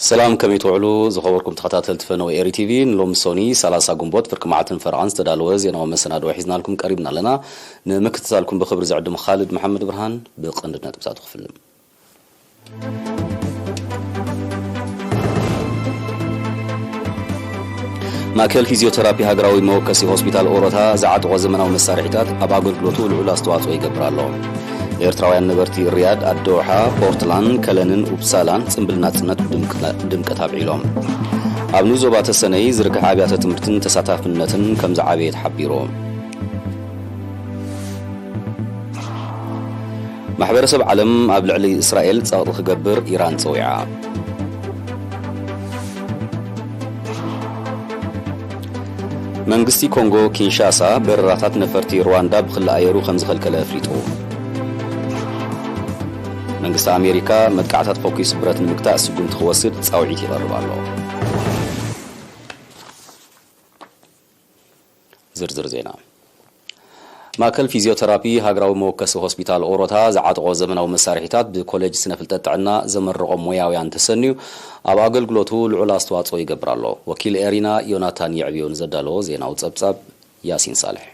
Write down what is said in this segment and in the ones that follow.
ሰላም፣ ከመይ ትውዕሉ ዝኸበርኩም ተኸታተልቲ ፈነወ ኤሪ ቲቪ? ንሎሚ ሶኒ ሰላሳ ግንቦት ፍርቂ መዓልትን ፈረቓን ዝተዳለወ ዜናዊ መሰናድኦ ሒዝናልኩም ቀሪብና ኣለና። ንምክትታልኩም ብኽብሪ ዝዕድም ኻልድ መሓመድ ብርሃን። ብቐንዲ ነጥብታቱ ክፍልም። ማእከል ፊዚዮተራፒ ሃገራዊ መወከሲ ሆስፒታል ኦሮታ ዝዓጠቖ ዘመናዊ መሳርሒታት ኣብ ኣገልግሎቱ ልዑል ኣስተዋጽኦ ይገብር ኣሎ። ኤርትራውያን ነበርቲ ሪያድ፣ ኣዶሓ፣ ፖርትላንድ፣ ከለንን ኡፕሳላን ጽምብል ናጽነት ብድምቅ-፣ ድምቀት ኣብዒሎም። ኣብ ንኡስ ዞባ ተሰነይ ዝርግሐ ኣብያተ ትምህርትን ተሳታፍነትን ከም ዝዓበየ ተሓቢሩ። ማሕበረሰብ ዓለም ኣብ ልዕሊ እስራኤል ጸቕጢ ክገብር ኢራን ጸዊዓ። መንግስቲ ኮንጎ ኪንሻሳ በረራታት ነፈርቲ ሩዋንዳ ብኽሊ ኣየሩ ከም ዝኸልከለ ኣፍሊጡ። መንግስቲ ኣሜሪካ መጥቃዕታት ፈኲስ ብረት ንምግታእ ስጉምቲ ክወስድ ጻውዒት ይቐርብ ኣሎ። ዝርዝር ዜና። ማእከል ፊዚዮተራፒ ሃገራዊ መወከሲ ሆስፒታል ኦሮታ ዝዓጠቖ ዘመናዊ መሳርሒታት ብኮሌጅ ስነ ፍልጠት ጥዕና ዘመረቖም ሞያውያን ተሰንዩ ኣብ ኣገልግሎቱ ልዑል ኣስተዋጽኦ ይገብር ኣሎ። ወኪል ኤሪና ዮናታን የዕብዮ ንዘዳለዎ ዜናዊ ጸብጻብ ያሲን ሳልሕ።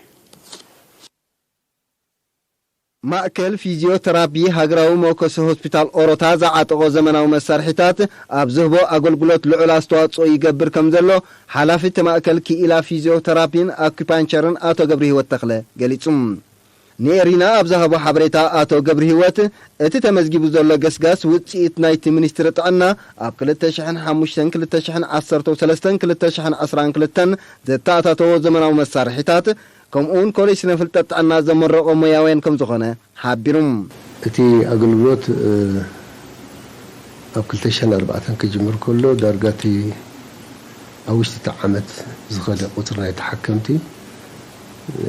ማእከል ፊዚዮተራፒ ሃገራዊ መወከሲ ሆስፒታል ኦሮታ ዝዓጠቖ ዘመናዊ መሳርሒታት ኣብ ዝህቦ ኣገልግሎት ልዑል ኣስተዋጽኦ ይገብር ከም ዘሎ ሓላፊ እቲ ማእከል ክኢላ ፊዚዮተራፒን ኣኩፓንቸርን ኣቶ ገብረ ህይወት ተኽለ ገሊጹ። ንኤሪና ኣብ ዝሃቦ ሓበሬታ ኣቶ ገብረ ህይወት፣ እቲ ተመዝጊቡ ዘሎ ገስጋስ ውጽኢት ናይቲ ሚኒስትሪ ጥዕና ኣብ ክልተ ሽሕን ሓሙሽተን፣ ክልተ ሽሕን ዓሰርተው ሰለስተን፣ ክልተ ሽሕን ዕስራን ክልተን ዘተኣታተዎ ዘመናዊ መሳርሒታት ከምኡውን ኮሌጅ ስነ ፍልጠት ጥዕና ዘመረቖ ሞያውያን ከም ዝኾነ ሓቢሩ። እቲ ኣገልግሎት፣ እ፣ ኣብ ክልተ ሽሕን ኣርባዕተን ክጅምር ከሎ ዳርጋ እቲ ኣብ ውሽጢ እቲ ዓመት ዝኸደ ቁጽሪ ናይ ተሓከምቲ፣ እ፣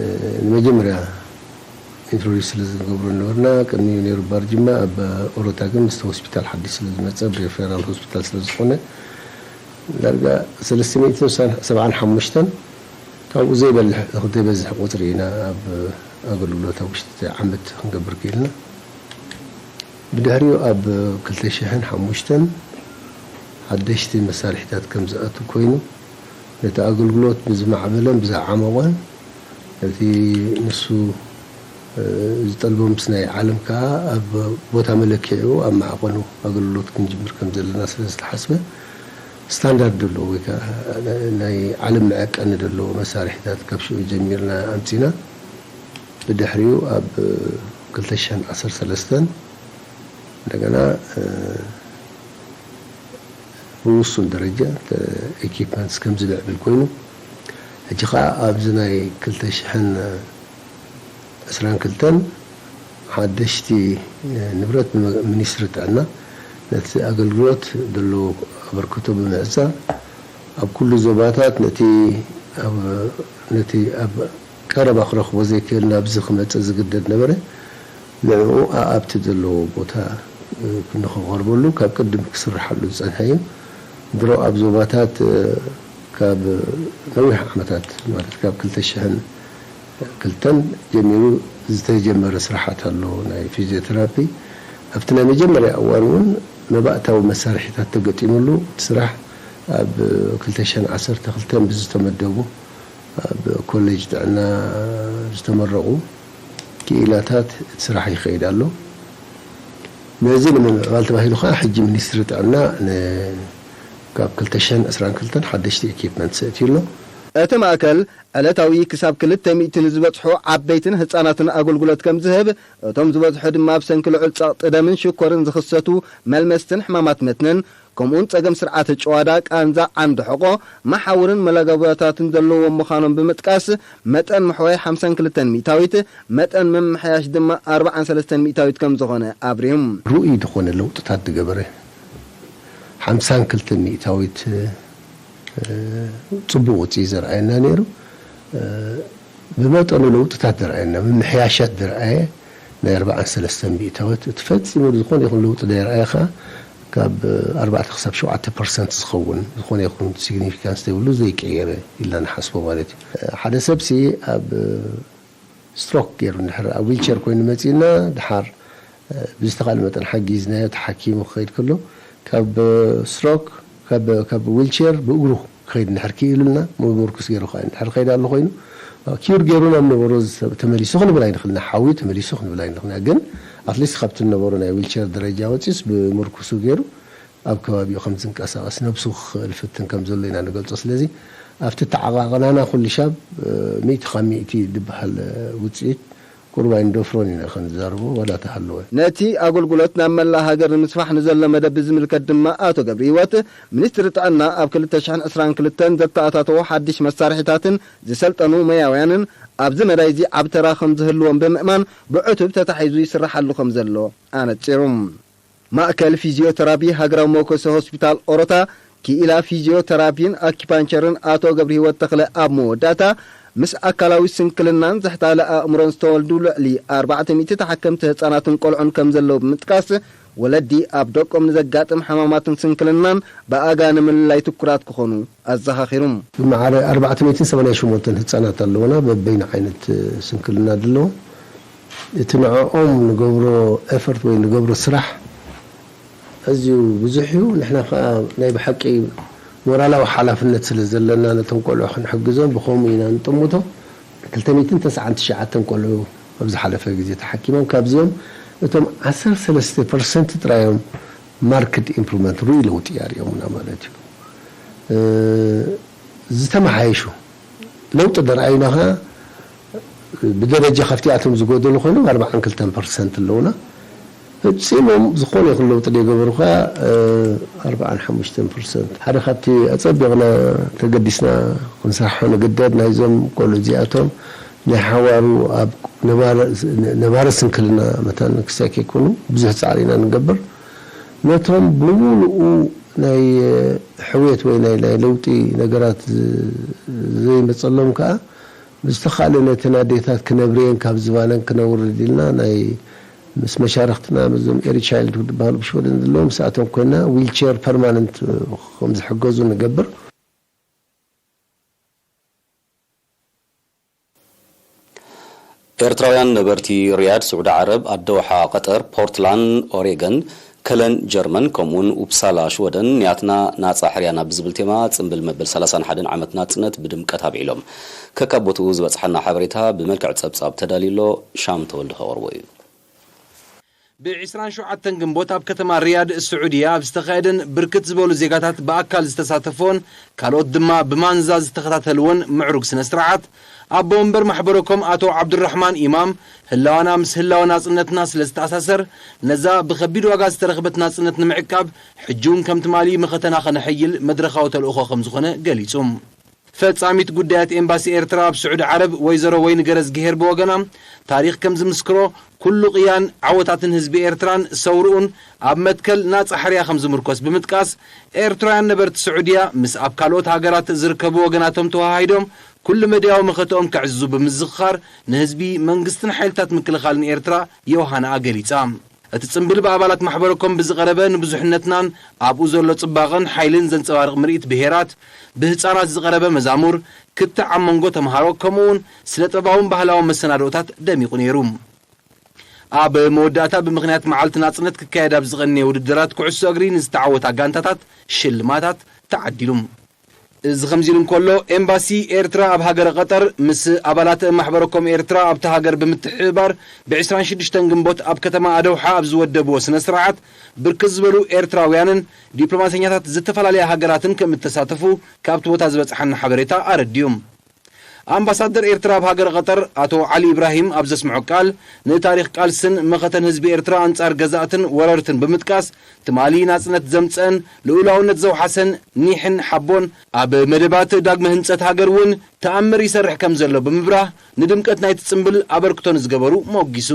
ንመጀመርያ ኢንትሮዲስ ስለ ዝገብሮ ነበርና። ቅድሚኡ ነይሩ ባርጅማ፣ ኣብ ኦሮታ ግን ምስቲ ሆስፒታል ሓድሽ ስለ ዝመጸ፣ ብሬፈራል ሆስፒታል ስለ ዝኾነ፣ ዳርጋ ሰለስተ ሚእትን ሰብዓን ሓሙሽተን ካብኡ ዘይበልሕ፣ ዘይበዝሕ ቁጽሪ ኢና ኣብ ኣገልግሎት ኣብ ውሽጢ ዓመት ክንገብር ክኢልና። ብድሕሪኡ ኣብ ክልተ ሽሕን ሓሙሽተን ሓደሽቲ መሳርሒታት ከም ዝኣቱ ኮይኑ፣ ነቲ ኣገልግሎት ብዝማዕበለን ብዝዓመቖን፣ ነቲ ንሱ፣ እ፣ ዝጠልቦ ምስ ናይ ዓለም ከኣ ኣብ ቦታ መለክዒኡ ኣብ ማዕቐኑ ኣገልግሎት ክንጅምር ከም ዘለና ስለ ዝተሓስበ፣ ስታንዳርድ ዘለዎ ወይ ከኣ ናይ ዓለም መዐቀኒ ዘለዎ መሳርሒታት ካብ ሽዑ ጀሚርና ኣምጺና። ብድሕሪኡ ኣብ ክልተ ሽሕን ዓሰርተ ሰለስተን እንደገና፣ እ፣ ብውሱን ደረጃ፣ እ፣ ኢኪፕመንትስ ከም ዝምዕብል ኮይኑ፣ ሕጂ ኸኣ ኣብዚ ናይ ክልተ ሽሕን ዕስራን ክልተን ሓደሽቲ ንብረት ብመ-፣ ሚኒስትሪ ጥዕና ነቲ ኣገልግሎት ዘለዎ ኣበርክቶ ብምዕዛብ፣ ኣብ ኩሉ ዞባታት ነቲ ኣብ፣ ነቲ ኣብ ቀረባ ክረኽቦ ዘይክእል ናብዚ ክመጽእ ዝግደድ ነበረ። ንዕኡ ኣኣብቲ ዘለዎ ቦታ፣ እ፣ ንኽቐርበሉ ካብ ቅድም ክስርሓሉ ዝጸንሐ እዩ። ድሮ ኣብ ዞባታት፣ እ፣ ካብ ነዊሕ ዓመታት፣ ማለት ካብ ክልተ ሽሕን ክልተን ጀሚሩ ዝተጀመረ ስራሓት ኣሎ፣ ናይ ፊዚዮቴራፒ። ኣብቲ ናይ መጀመርያ እዋን እውን መባእታዊ መሳርሒታት ተገጢሙሉ፣ እቲ ስራሕ ኣብ ክልተ ሽሕን ዓሰርተ ክልተን ብዝተመደቡ ኣብ ኮሌጅ ጥዕና ዝተመረቑ ክኢላታት እቲ ስራሕ ይኸይድ ኣሎ። ነዚ ንምምዕባል ተባሂሉ ኸዓ ሕጂ ሚኒስትሪ ጥዕና ን-፣ ካብ ክልተ ሽሕን ዕስራን ክልተን ሓደሽቲ ኢኪፕመንት ሰእትዩ ኣሎ። እቲ ማእከል ዕለታዊ ክሳብ ክልተ ሚእቲ ንዝበጽሑ ዓበይትን ህጻናትን ኣገልግሎት ከም ዝህብ፣ እቶም ዝበዝሑ ድማ ብሰንኪ ልዑል ጸቕጢ ደምን ሽኮርን ዝኽሰቱ መልመስትን ሕማማት መትንን፣ ከምኡውን ጸገም ስርዓተ ጭዋዳ፣ ቃንዛ፣ ዓንዲ ሕቖ፣ መሓውርን መላገቢያታትን ዘለዎም ምዃኖም ብምጥቃስ፣ መጠን ምሕዋይ ሓምሳን ክልተን ሚእታዊት፣ መጠን ምምሕያሽ ድማ ኣርባዓን ሰለስተን ሚእታዊት ከም ዝኾነ ኣብሪሁ። ርኡይ ዝኾነ ለውጥታት ዝገበረ፣ ሓምሳን ክልተን ሚእታዊት፣ እ፣ ጽቡቕ ውጽኢት ዘርኣየና ነይሩ። እ፣ ብመጠኑ ለውጥታት ዘርኣየና፣ ምምሕያሻት ዘርኣየ ናይ ኣርባዓን ሰለስተን ሚእታዊት፣ እቲ ፈጺሙ ዝኾነ ይኹን ለውጢ ዘየርኣየ ኸኣ ካብ ኣርባዕተ ክሳብ ሸውዓተ ፐርሰንት ዝኸውን፣ ዝኾነ ይኹን ሲግኒፊካንስ ዘይብሉ ዘይቀየረ ኢልና ንሓስቦ ማለት እዩ። ሓደ ሰብሲ ኣብ ስትሮክ ገይሩ እንድሕር ኣብ ዊልቸር ኮይኑ መጺእና፣ ድሓር ብዝተኻእለ መጠን ሓጊዝናዮ ተሓኪሙ ክኸይድ ከሎ፣ ካብ ስትሮክ ካብ ካብ ዊልቸር ብእግሩ ክኸይድ እንድሕር ክኢሉልና፣ ምርኩስ ገይሩ ከዓ እንድሕር ኸይድ ኣሎ ኮይኑ፣ ኪዩር ገይሩ ናብ ነበሮ ተመሊሱ ክንብል ኣይንኽልና። ሓዊ ተመሊሱ ክንብል ኣይንኽልና። ግን ኣትሊስት ካብቲ ነበሮ ናይ ዊልቸር ደረጃ ወፂስ ብምርኩሱ ገይሩ ኣብ ከባቢኡ ከም ዝንቀሳቐስ፣ ነብሱ ክኽእል ፍትን ከም ዘሎ ኢና ንገልጾ። ስለዚ ኣብቲ ተዓቓቕናና ኩሉ ሻብ ሚእቲ ካብ ሚእቲ ዝበሃል ውፅኢት ቁሩብ ኣይንደፍሮን ኢና ክንዛረቦ ዋላ ተሃለወ። ነቲ ኣገልግሎት ናብ መላእ ሃገር ንምስፋሕ ንዘሎ መደብ ብዝምልከት ድማ ኣቶ ገብረ ህይወት፣ ሚኒስትሪ ጥዕና ኣብ ክልተ ሽሕን ዕስራን ክልተን ዘተኣታተዎ ሓድሽ መሳርሒታትን ዝሰልጠኑ መያውያንን ኣብዚ መዳይ እዚ ዓቢ ተራ ከም ዝህልዎም ብምእማን ብዕቱብ ተታሒዙ ይስርሓሉ ከም ዘሎ ኣነጺሩ። ማእከል ፊዚዮተራፒ ሃገራዊ መወከሲ ሆስፒታል ኦሮታ ክኢላ ፊዚዮተራፒን ኣኪፓንቸርን ኣቶ ገብረ ህይወት ተኽለ ኣብ መወዳእታ ምስ ኣካላዊ ስንክልናን ዝሕታለ ኣእምሮን ዝተወልዱ ልዕሊ ኣርባዕተ ሚእቲ ተሓከምቲ ህጻናትን ቆልዑን ከም ዘለዉ ብምጥቃስ፣ ወለዲ ኣብ ደቆም ንዘጋጥም ሕማማትን ስንክልናን ብኣጋ ንምልላይ ትኩራት ክኾኑ ኣዘኻኺሩ። ብማዕረ ኣርባዕተ ሚእትን ሰማንያን ሸሞንተን ህጻናት ኣለዉና፣ በበይኑ ዓይነት ስንክልና ኣለዎም። እቲ ንዕኦም ንገብሮ ኤፈርት ወይ ንገብሮ ስራሕ ኣዝዩ ብዙሕ እዩ። ንሕና ከኣ ናይ ብሓቂ ሞራላዊ ሓላፍነት ስለ ዘለና ነቶም ቆልዑ ክንሕግዞም ብኸምኡ ኢና ንጥምቶ። ክልተ ሚእትን ተስዓን ትሽዓተን ቆልዑ ኣብ ዝሓለፈ ግዜ ተሓኪሞም፣ ካብዚኦም እቶም ዓሰርተ ሰለስተ ፐርሰንት ጥራይ እዮም ማርክድ ኢምፕሩቭመንት፣ ርኡይ ለውጢ ኣርእዮምና ማለት እዩ። እ፣ ዝተመሓየሹ ለውጢ ደርኣዩና ኸኣ ብደረጃ ካብቲኣቶም ዝጎደሉ ኮይኖም ኣርባዓን ክልተን ፐርሰንት ኣለዉና። ፈጺሞም ዝኾነ ይኹን ለውጢ ዘይገበሩ ኸኣ፣ እ፣ ኣርባዓን ሓሙሽተን ፐርሰንት። ሓደ ካብቲ ኣጸቢቕና ተገዲስና ክንሰርሖ ንግደድ ናይዞም ቆልዑ እዚኣቶም ናይ ሓዋሩ ኣብ ነባሪ፣ ነባሪ ስንክልና መታን ክሳይ ከይኮኑ ብዙሕ ጻዕሪ ኢና ንገብር። ነቶም ብምሉኡ ናይ ሕውየት ወይ ናይ፣ ናይ ለውጢ ነገራት ዝ-፣ ዘይመጸሎም ከኣ ብዝተኻእለ ነተን ኣዴታት ክነብርየን ካብ ዝባነን ክነውርድ ኢልና ናይ ምስ መሻርኽትና ምስዞም ኤሪ ቻይልድ ዝበሃሉ ብሽወደን ዘለዉ ምስኣቶም ኮይና ዊልቸር ፐርማነንት ከም ዝሕገዙ ንገብር። ኤርትራውያን ነበርቲ ሪያድ ስዑዲ ዓረብ፣ ኣደውሓ ቀጠር፣ ፖርትላንድ ኦሬገን፣ ከለን ጀርመን፣ ከምኡውን ኡፕሳላ ሽወደን ንያትና ናጻ ሕርያና ብዝብል ቴማ ጽምብል መበል ሰላሳን ሓደን ዓመት ናጽነት ብድምቀት ኣብዒሎም። ከካብ ቦትኡ ዝበጽሓና ሓበሬታ ብመልክዕ ጸብጻብ ተዳልዩ ኣሎ። ሻም ተወልደ ከቕርቦ እዩ። ብ ዕስራን ሸውዓተን ግንቦት ኣብ ከተማ ሪያድ ስዑድያ ኣብ ዝተኻየደን ብርክት ዝበሉ ዜጋታት ብኣካል ዝተሳተፎን ካልኦት ድማ ብማንዛ ዝተኸታተልዎን ምዕሩግ ስነ ስርዓት፣ ኣቦ ወንበር ማሕበረኮም ኣቶ ዓብዱራሕማን ኢማም፣ ህላዋና ምስ ህላወ ናጽነትና ስለ ዝተኣሳሰር፣ ነዛ ብኸቢድ ዋጋ ዝተረኽበት ናጽነት ንምዕቃብ ሕጂ እውን ከም ትማሊ መኸተና ከነሐይል መድረኻዊ ተልእኾ ከም ዝኾነ ገሊጹ። ፈጻሚት ጉዳያት ኤምባሲ ኤርትራ ኣብ ስዑዲ ዓረብ ወይዘሮ ወይኒ ገረዝግሄር ብወገና፣ ታሪኽ ከም ዝምስክሮ፣ ኩሉ ቅያን ዓወታትን ህዝቢ ኤርትራን ሰውርኡን ኣብ መትከል ናጻ ሕርያ ከም ዝምርኮስ ብምጥቃስ፣ ኤርትራውያን ነበርቲ ስዑድያ ምስ ኣብ ካልኦት ሃገራት ዝርከቡ ወገናቶም ተወሃሂዶም ኩሉ መድያዊ መኸተኦም ከዕዝዙ ብምዝኽኻር፣ ንህዝቢ፣ መንግስትን ሓይልታት ምክልኻልን ኤርትራ ዮሃንኣ ገሊጻ። እቲ ጽምብል ብኣባላት ማሕበረኮም ብዝቐረበ ንብዙሕነትናን ኣብኡ ዘሎ ጽባቐን ሓይልን ዘንጸባርቕ ምርኢት ብሄራት፣ ብህጻናት ዝቐረበ መዛሙር፣ ክትዕ ኣብ መንጎ ተምሃሮ፣ ከምኡ'ውን ስነ-ጥበባውን ባህላውን መሰናድኦታት ደሚቑ ነይሩ። ኣብ መወዳእታ ብምኽንያት መዓልቲ ናጽነት ክካየድ ኣብ ዝቐነየ ውድድራት ኩዕሶ እግሪ ንዝተዓወታ ጋንታታት ሽልማታት ተዓዲሉ። እዚ ከምዚ ኢሉ እንከሎ፣ ኤምባሲ ኤርትራ ኣብ ሃገረ ቀጠር ምስ ኣባላት ማሕበረኮም ኤርትራ ኣብታ ሃገር ብምትሕብባር ብ ዕስራን ሽዱሽተን ግንቦት ኣብ ከተማ ኣደውሓ ኣብ ዝወደብዎ ስነ ስርዓት፣ ብርክት ዝበሉ ኤርትራውያንን ዲፕሎማሰኛታት ዝተፈላለያ ሃገራትን ከም እተሳተፉ ካብቲ ቦታ ዝበጽሓና ሓበሬታ ኣረዲኡ። ኣምባሳደር ኤርትራ ኣብ ሃገረ ቀጠር ኣቶ ዓሊ ኢብራሂም ኣብ ዘስምዖ ቃል፣ ንታሪኽ ቃልስን መኸተን ህዝቢ ኤርትራ ኣንጻር ገዛእትን ወረርትን ብምጥቃስ፣ ትማሊ ናጽነት ዘምጸአን ልኡላውነት ዘውሓሰን ኒሕን ሓቦን ኣብ መደባት ዳግመ ህንጸት ሃገር እውን ተኣምር ይሰርሕ ከም ዘሎ ብምብራህ፣ ንድምቀት ናይቲ ጽምብል ኣበርክቶ ንዝገበሩ ሞጊሱ።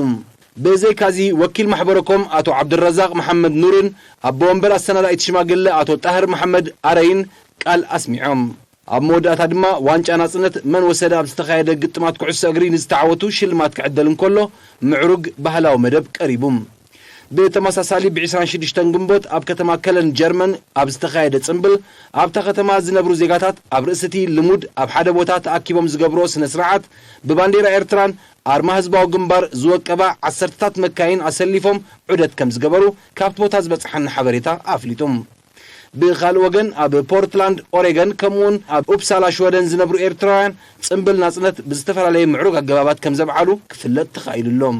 ብዘይካዚ፣ ወኪል ማሕበረኮም ኣቶ ዓብድረዛቅ መሓመድ ኑርን ኣቦ ወንበር ኣሰናዳኢት ሽማግለ ኣቶ ጣህር መሓመድ ኣረይን ቃል ኣስሚዖም። ኣብ መወዳእታ ድማ ዋንጫ ናጽነት መን ወሰደ ኣብ ዝተኻየደ ግጥማት ኩዕሶ እግሪ ንዝተዓወቱ ሽልማት ክዕደል እንከሎ፣ ምዕሩግ ባህላዊ መደብ ቀሪቡ። ብተመሳሳሊ ብ ዕስራን ሽዱሽተን ግንቦት ኣብ ከተማ ከለን ጀርመን ኣብ ዝተኻየደ ጽምብል፣ ኣብታ ከተማ ዝነብሩ ዜጋታት ኣብ ርእሲ እቲ ልሙድ ኣብ ሓደ ቦታ ተኣኪቦም ዝገብርዎ ስነ ስርዓት ብባንዴራ ኤርትራን ኣርማ ህዝባዊ ግንባር ዝወቀባ ዓሰርተታት መካይን ኣሰሊፎም ዑደት ከም ዝገበሩ ካብቲ ቦታ ዝበጽሓና ሓበሬታ ኣፍሊጡ። ብኻልእ ወገን፣ ኣብ ፖርትላንድ ኦሬገን፣ ከምኡውን ኣብ ኡፕሳላ ሽወደን ዝነብሩ ኤርትራውያን ጽምብል ናጽነት ብዝተፈላለየ ምዕሩግ ኣገባባት ከም ዘብዓሉ ክፍለጥ ተኻኢሉ ኣሎ።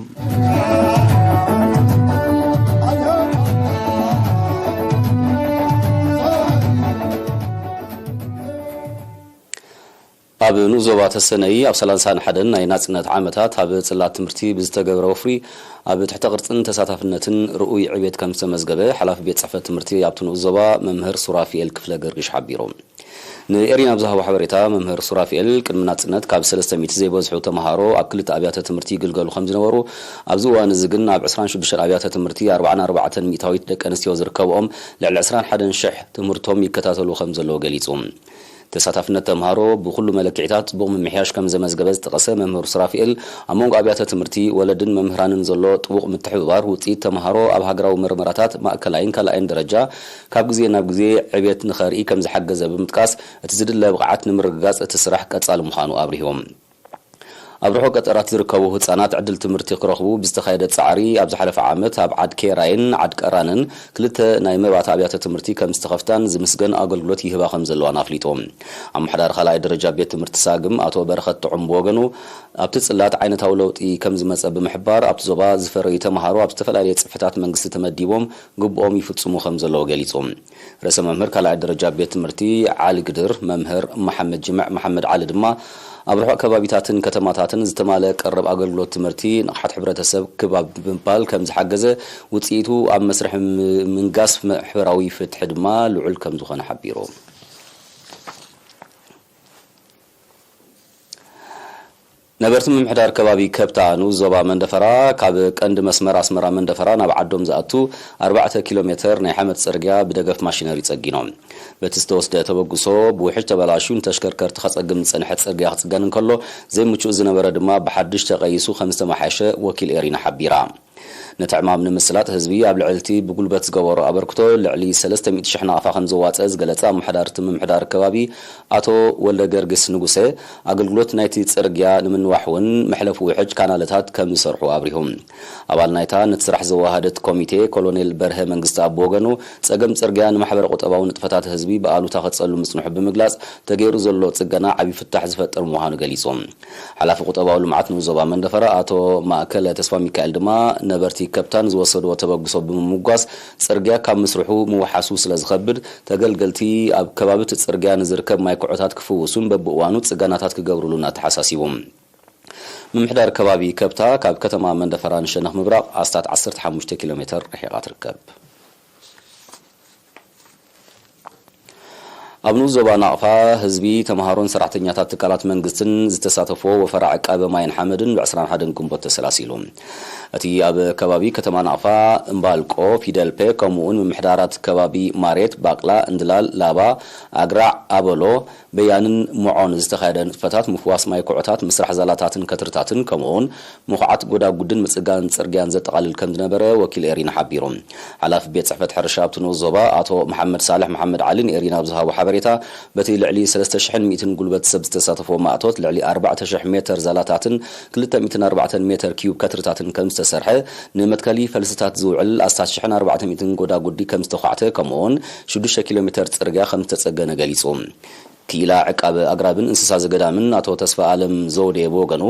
ኣብ ንኡስ ዞባ ተሰነይ ኣብ ሰላሳን ሓደን ናይ ናጽነት ዓመታት ኣብ ጽላት ትምህርቲ ብዝተገብረ ወፍሪ ኣብ ትሕተ ቅርጽን ተሳታፍነትን ርኡይ ዕቤት ከም ዝተመዝገበ ሓላፊ ቤት ጽሕፈት ትምህርቲ ኣብቲ ንኡስ ዞባ መምህር ሱራፊኤል ክፍለ ገርግሽ ሓቢሩ። ንኤሪና ኣብ ዝሃቦ ሓበሬታ መምህር ሱራፊኤል ቅድሚ ናጽነት ካብ ሰለስተ ሚእቲ ዘይበዝሑ ተምሃሮ ኣብ ክልተ ኣብያተ ትምህርቲ ይግልገሉ ከም ዝነበሩ፣ ኣብዚ እዋን እዚ ግን ኣብ ዕስራን ሽዱሽተን ኣብያተ ትምህርቲ ኣርባዓን ኣርባዕተን ሚእታዊት ደቂ ኣንስትዮ ዝርከብኦም ልዕሊ ዕስራን ሓደን ሽሕ ትምህርቶም ይከታተሉ ከም ዘለዉ ገሊጹ። ተሳታፍነት ተምሃሮ ብኹሉ መለክዒታት ጽቡቕ ምምሕያሽ ከም ዘመዝገበ ዝጠቐሰ መምህር ሱራፊኤል፣ ኣብ መንጎ ኣብያተ ትምህርቲ፣ ወለድን መምህራንን ዘሎ ጥቡቕ ምትሕብባር ውጽኢት ተምሃሮ ኣብ ሃገራዊ መርመራታት ማእከላይን ካልኣይን ደረጃ ካብ ግዜ ናብ ግዜ ዕቤት ንኸርኢ ከም ዝሓገዘ ብምጥቃስ፣ እቲ ዝድለ ብቕዓት ንምርግጋጽ እቲ ስራሕ ቀጻሊ ምዃኑ ኣብሪሆም። ኣብ ርሑቕ ገጠራት ዝርከቡ ህጻናት ዕድል ትምህርቲ ክረኽቡ ብዝተኻየደ ጻዕሪ፣ ኣብ ዝሓለፈ ዓመት ኣብ ዓድ ኬራይን ዓድ ቀራንን ክልተ ናይ መባእታ ኣብያተ ትምህርቲ ከም ዝተኸፍታን ዝምስገን ኣገልግሎት ይህባ ከም ዘለዋን ኣፍሊጡ። ኣመሓዳሪ ካልኣይ ደረጃ ቤት ትምህርቲ ሳግም ኣቶ በረኸት ጥዑም ብወገኑ፣ ኣብቲ ጽላት ዓይነታዊ ለውጢ ከም ዝመጸ ብምሕባር፣ ኣብቲ ዞባ ዝፈረዩ ተምሃሮ ኣብ ዝተፈላለየ ጽፍሕታት መንግስቲ ተመዲቦም ግቡኦም ይፍጽሙ ከም ዘለዉ ገሊጹ። ርእሰ መምህር ካልኣይ ደረጃ ቤት ትምህርቲ ዓሊ ግድር መምህር መሓመድ ጅምዕ መሓመድ ዓሊ ድማ፣ ኣብ ርሑቕ ከባቢታትን ከተማታትን ዝተማልአ ቀረብ ኣገልግሎት ትምህርቲ፣ ንቕሓት ሕብረተሰብ ክብ ኣብ ብምባል ከም ዝሓገዘ፣ ውጽኢቱ ኣብ መስርሕ ም-፣ ምንጋስ ማሕበራዊ ፍትሒ ድማ ልዑል ከም ዝኾነ ሓቢሩ። ነበርቲ ምምሕዳር ከባቢ ከብታ ንኡስ ዞባ መንደፈራ፣ ካብ ቀንዲ መስመር ኣስመራ መንደፈራ ናብ ዓዶም ዝኣቱ ኣርባዕተ ኪሎ ሜተር ናይ ሓመድ ጽርግያ ብደገፍ ማሽነሪ ጸጊኖም። በቲ ዝተወስደ ተበግሶ፣ ብውሕጅ ተበላሽዩ ንተሽከርከርቲ ከጸግም ዝጸንሐ ጽርግያ ክጽገን እንከሎ፣ ዘይምቹእ ዝነበረ ድማ ብሓድሽ ተቐይሱ ከም ዝተመሓየሸ ወኪል ኤሪና ሓቢራ። ነቲ ዕማም ንምስላጥ ህዝቢ ኣብ ልዕሊ እቲ ብጉልበት ዝገበሮ ኣበርክቶ ልዕሊ ሰለስተ ሚእቲ ሽሕ ናቕፋ ከም ዘዋጸ ዝገለጸ ኣመሓዳሪ እቲ ምምሕዳር ከባቢ ኣቶ ወልደ ገርግስ ንጉሰ፣ ኣገልግሎት ናይቲ ጽርግያ ንምንዋሕ እውን መሕለፊ ውሕጅ ካናለታት ከም ዝሰርሑ ኣብሪሁ። ኣባል ናይታ ነቲ ስራሕ ዘወሃደት ኮሚቴ ኮሎኔል በርሀ መንግስተኣብ ብወገኑ፣ ጸገም ጽርግያ ንማሕበረ ቁጠባዊ ንጥፈታት ህዝቢ ብኣሉታ ከጸሉ ምጽንሑ ብምግላጽ፣ ተገይሩ ዘሎ ጽገና ዓቢ ፍታሕ ዝፈጥር ምዃኑ ገሊጹ። ሓላፊ ቁጠባዊ ልምዓት ንኡስ ዞባ መንደፈራ ኣቶ ማእከለ ተስፋ ሚካኤል ድማ፣ ነበርቲ ከብታን ዝወሰድዎ ተበግሶ ብምምጓስ፣ ጽርግያ ካብ ምስርሑ ምውሓሱ ስለ ዝኸብድ፣ ተገልገልቲ ኣብ ከባቢ እቲ ጽርግያ ንዝርከብ ማይ ኩዖታት ክፍውሱን በብእዋኑ ጽገናታት ክገብሩሉን ኣተሓሳሲቡ። ምምሕዳር ከባቢ ከብታ ካብ ከተማ መንደፈራ ንሸነኽ ምብራቕ ኣስታት ዓሰርተ ሓሙሽተ ኪሎ ሜተር ርሒቓ ትርከብ። ኣብ ንኡስ ዞባ ናቕፋ፣ ህዝቢ፣ ተምሃሮን ሰራሕተኛታት ትካላት መንግስትን ዝተሳተፍዎ ወፈራ ዕቃበ ማይን ሓመድን ብ ዕስራን ሓደን ግንቦት ተሰላሲሉ። እቲ ኣብ ከባቢ ከተማ ናቕፋ፣ እምባልቆ፣ ፊደልፔ፣ ከምኡውን ምምሕዳራት ከባቢ ማሬት፣ ባቅላ፣ እንድላል፣ ላባ፣ ኣግራዕ፣ ኣበሎ፣ በያንን ምዖን ዝተኻየደ ንጥፈታት ምፍዋስ ማይ ኩዖታት፣ ምስራሕ ዛላታትን ከትርታትን፣ ከምኡውን ምኹዓት ጎዳጉድን ምጽጋን ጽርግያን ዘጠቓልል ከም ዝነበረ ወኪል ኤሪና ሓቢሩ። ሓላፊ ቤት ጽሕፈት ሕርሻ ኣብቲ ንኡስ ዞባ ኣቶ መሓመድ ሳልሕ መሓመድ ዓሊ ንኤሪና ኣብ ዝሃቦ ሓበሬታ፣ በቲ ልዕሊ ሰለስተ ሽሕን ሚእትን ጉልበት ሰብ ዝተሳተፎ ማእቶት ልዕሊ ኣርባዕተ ሽሕ ሜተር ዛላታትን ክልተ ሚእትን ኣርባዕተን ሜተር ኪዩብ ከትርታትን ከም ዝተሰርሐ፣ ንመትከሊ ፈልስታት ዝውዕል ኣስታት ሽሕን ኣርባዕተ ሚእትን ጎዳጉዲ ከም ዝተዃዕተ፣ ከምኡውን ሽዱሽተ ኪሎ ሜተር ጽርግያ ከም ዝተጸገነ ገሊጹ። ክኢላ ዕቃበ ኣግራብን እንስሳ ዘገዳምን ኣቶ ተስፋ ኣለም ዘውዴ ብወገኑ፣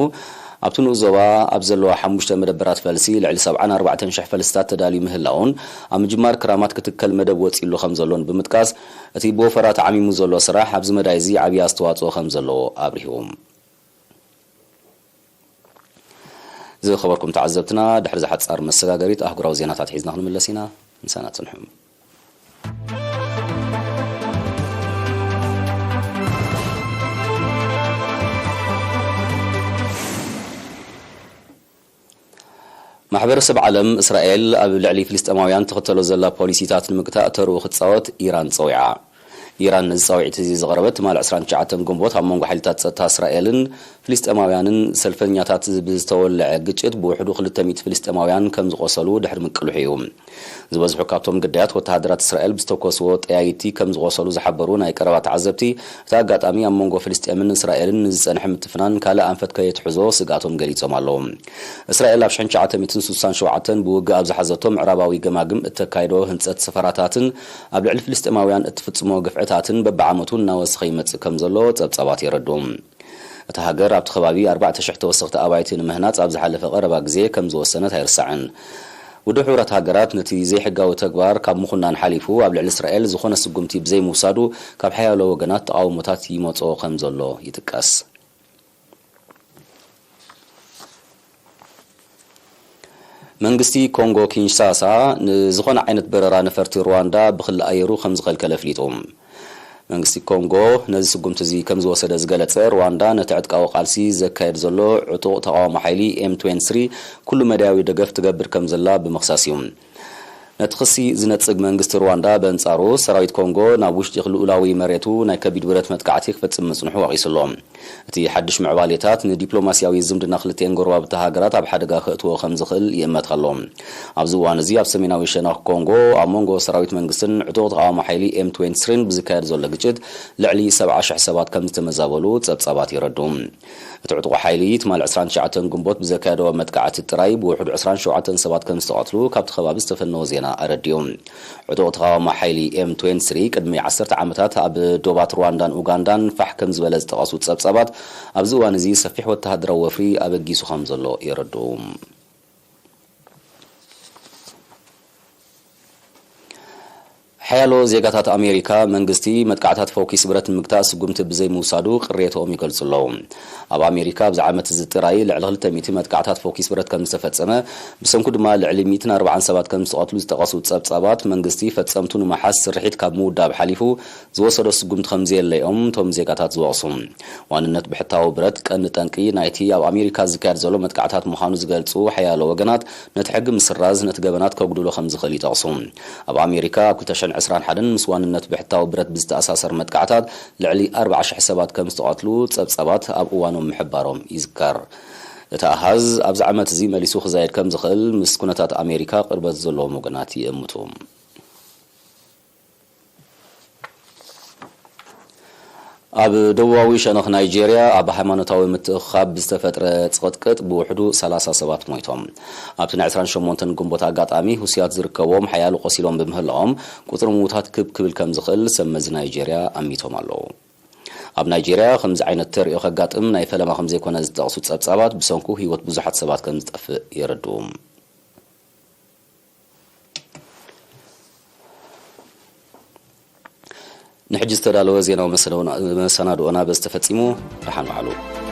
ኣብቲ ንኡስ ዞባ ኣብ ዘለዋ ሓሙሽተ መደበራት ፈልሲ ልዕሊ ሰብዓን ኣርባዕተን ሽሕ ፈልስታት ተዳልዩ ምህላውን፣ ኣብ ምጅማር ክራማት ክትከል መደብ ወጺሉ ከም ዘሎን ብምጥቃስ፣ እቲ ብወፈራ ተዓሚሙ ዘሎ ስራሕ ኣብዚ መዳይ እዚ ዓብዪ ኣስተዋጽኦ ከም ዘለዎ ኣብሪሁ። ዝኸበርኩም ተዓዘብትና፣ ድሕሪ ዝሓጻር መሰጋገሪት ኣህጉራዊ ዜናታት ሒዝና ክንምለስ ኢና። ምሳና ጽንሑ። ማሕበረሰብ ዓለም፣ እስራኤል ኣብ ልዕሊ ፍልስጤማውያን ትኽተሎ ዘላ ፖሊሲታት ንምግታእ ተርኡ ክትጻወት ኢራን ጸዊዓ። ኢራን ነዚ ጻውዒት እዚ ዘቕረበት ትማሊ ዕስራን ትሽዓተን ግንቦት ኣብ መንጎ ሓይልታት ጸጥታ እስራኤልን ፍልስጤማውያንን ሰልፈኛታት ብዝተወልዐ ግጭት ብውሕዱ ክልተ ሚእቲ ፍልስጤማውያን ከም ዝቖሰሉ ድሕሪ ምቅልሑ እዩ። ዝበዝሑ ካብቶም ግዳያት ወተሃደራት እስራኤል ብዝተኮስዎ ጠያይቲ ከም ዝቖሰሉ ዝሓበሩ ናይ ቀረባ ተዓዘብቲ፣ እቲ ኣጋጣሚ ኣብ መንጎ ፍልስጤምን እስራኤልን ንዝጸንሐ ምትፍናን ካልእ ኣንፈት ከየትሕዞ ስግኣቶም ገሊጾም ኣለዉ። እስራኤል ኣብ ሽሕን ትሽዓተ ሚእትን ስሳን ሸውዓተን ብውግእ ኣብ ዝሓዘቶ ምዕራባዊ ገማግም እተካይዶ ህንጸት ሰፈራታትን ኣብ ልዕሊ ፍልስጤማውያን እትፍጽሞ ግፍዕታትን በብዓመቱ እናወሰኸ ይመጽእ ከም ዘሎ ጸብጻባት የረድኡ። እታ ሃገር ኣብቲ ከባቢ ኣርባዕተ ሽሕ ተወሰኽቲ ኣባይቲ ንምህናጽ ኣብ ዝሓለፈ ቀረባ ግዜ ከም ዝወሰነት ኣይርሳዕን። ውድብ ሕቡራት ሃገራት ነቲ ዘይሕጋዊ ተግባር ካብ ምኹናን ሓሊፉ ኣብ ልዕሊ እስራኤል ዝኾነ ስጉምቲ ብዘይምውሳዱ ካብ ሓያሎ ወገናት ተቓውሞታት ይመጾ ከም ዘሎ ይጥቀስ። መንግስቲ ኮንጎ ኪንሻሳ ንዝኾነ ዓይነት በረራ ነፈርቲ ሩዋንዳ ብክሊ ኣየሩ ከም ዝኸልከለ ኣፍሊጡ። መንግስቲ ኮንጎ ነዚ ስጉምቲ እዚ ከም ዝወሰደ ዝገለጸ፣ ሩዋንዳ ነቲ ዕጥቃዊ ቃልሲ ዘካየድ ዘሎ ዕጡቕ ተቓውሞ ሓይሊ ኤም ትዌንቲ ስሪ ኩሉ መዳያዊ ደገፍ ትገብር ከም ዘላ ብምኽሳስ እዩ። ነቲ ክሲ ዝነጽግ መንግስቲ ሩዋንዳ በንጻሩ፣ ሰራዊት ኮንጎ ናብ ውሽጢ ልኡላዊ መሬቱ ናይ ከቢድ ብረት መጥቃዕቲ ክፈጽም ምጽንሑ ወቒሱ ኣሎ። እቲ ሓድሽ ምዕባሌታት ንዲፕሎማስያዊ ዝምድና ክልቲኤን ጎረባብቲ ሃገራት ኣብ ሓደጋ ከእትዎ ከም ዝኽእል ይእመት ኣሎ። ኣብዚ እዋን እዚ ኣብ ሰሜናዊ ሸነኽ ኮንጎ ኣብ መንጎ ሰራዊት መንግስትን ዕጡቕ ተቓውሞ ሓይሊ ኤም ትዌንቲ ስሪን ብዝካየድ ዘሎ ግጭት ልዕሊ ሰብዓ ሽሕ ሰባት ከም ዝተመዛበሉ ጸብጻባት የረድኡ። እቲ ዕጡቕ ሓይሊ ትማሊ ዕስራን ትሽዓተን ግንቦት ብዘካየዶ መጥቃዕቲ ጥራይ ብውሕዱ ዕስራን ሸውዓተን ሰባት ከም ዝተቐትሉ ካብቲ ከባቢ ዝተፈነወ ዜና ኣረዲኡ። ዕጡቕ ተቓዋሚ ሓይሊ ኤም ትዌንቲ ስሪ ቅድሚ ዓሰርተ ዓመታት ኣብ ዶባት ሩዋንዳን ኡጋንዳን ፋሕ ከም ዝበለ ዝጠቐሱ ጸብጻባት፣ ኣብዚ እዋን እዚ ሰፊሕ ወተሃደራዊ ወፍሪ ኣበጊሱ ከም ዘሎ የረድኡ። ሓያሎ ዜጋታት ኣሜሪካ መንግስቲ መጥቃዕታት ፈውኪስ ብረት ንምግታእ ስጉምቲ ብዘይምውሳዱ ቅሬትኦም ይገልጹ ኣለዉ። ኣብ ኣሜሪካ ኣብዚ ዓመት እዚ ጥራይ ልዕሊ ክልተ ሚእቲ መጥቃዕታት ፈውኪስ ብረት ከም ዝተፈጸመ፣ ብሰንኩ ድማ ልዕሊ ሚእትን ኣርባዓን ሰባት ከም ዝተቐትሉ ዝጠቐሱ ጸብጻባት፣ መንግስቲ ፈጸምቱ ንምሓዝ ስርሒት ካብ ምውዳብ ሓሊፉ ዝወሰዶ ስጉምቲ ከም ዘየለ እዮም እቶም ዜጋታት ዝወቕሱ። ዋንነት ብሕታዊ ብረት ቀንዲ ጠንቂ ናይቲ ኣብ ኣሜሪካ ዝካየድ ዘሎ መጥቃዕታት ምዃኑ ዝገልጹ ሓያሎ ወገናት፣ ነቲ ሕጊ ምስራዝ ነቲ ገበናት ከጉድሎ ከም ዝኽእል ይጠቕሱ። ኣብ ኣሜሪካ ኣብ ክልተ ሽሕን ዕስራን ሓደን ምስ ዋንነት ብሕታዊ ብረት ብዝተኣሳሰር መጥቃዕታት ልዕሊ ኣርባዓ ሽሕ ሰባት ከም ዝተቐትሉ ጸብጻባት ኣብ እዋኖም ምሕባሮም ይዝከር። እቲ ኣሃዝ ኣብዚ ዓመት እዚ መሊሱ ክዛየድ ከም ዝኽእል ምስ ኩነታት ኣሜሪካ ቅርበት ዘለዎም ወገናት ይእምቱ። ኣብ ደቡባዊ ሸነኽ ናይጄርያ ኣብ ሃይማኖታዊ ምትእኽኻብ ብዝተፈጥረ ጽቕጥቅጥ ብውሕዱ ሰላሳ ሰባት ሞይቶም። ኣብቲ ናይ ዕስራን ሸሞንተን ግንቦት ኣጋጣሚ፣ ሁሲያት ዝርከብዎም ሓያሎ ቆሲሎም ብምህላዎም፣ ቁጽሪ ምዉታት ክብ ክብል ከም ዝኽእል ሰብ መዚ ናይጄርያ ኣሚቶም ኣለዉ። ኣብ ናይጄርያ ከምዚ ዓይነት ተርእዮ ከጋጥም ናይ ፈለማ ከም ዘይኮነ ዝጠቕሱ ጸብጻባት፣ ብሰንኩ ህይወት ብዙሓት ሰባት ከም ዝጠፍእ የረድኡ። ንሕጂ ዝተዳለወ ዜናዊ መሰናድኦና በዚ ተፈጺሙ። ደሓን ዋዕሉ።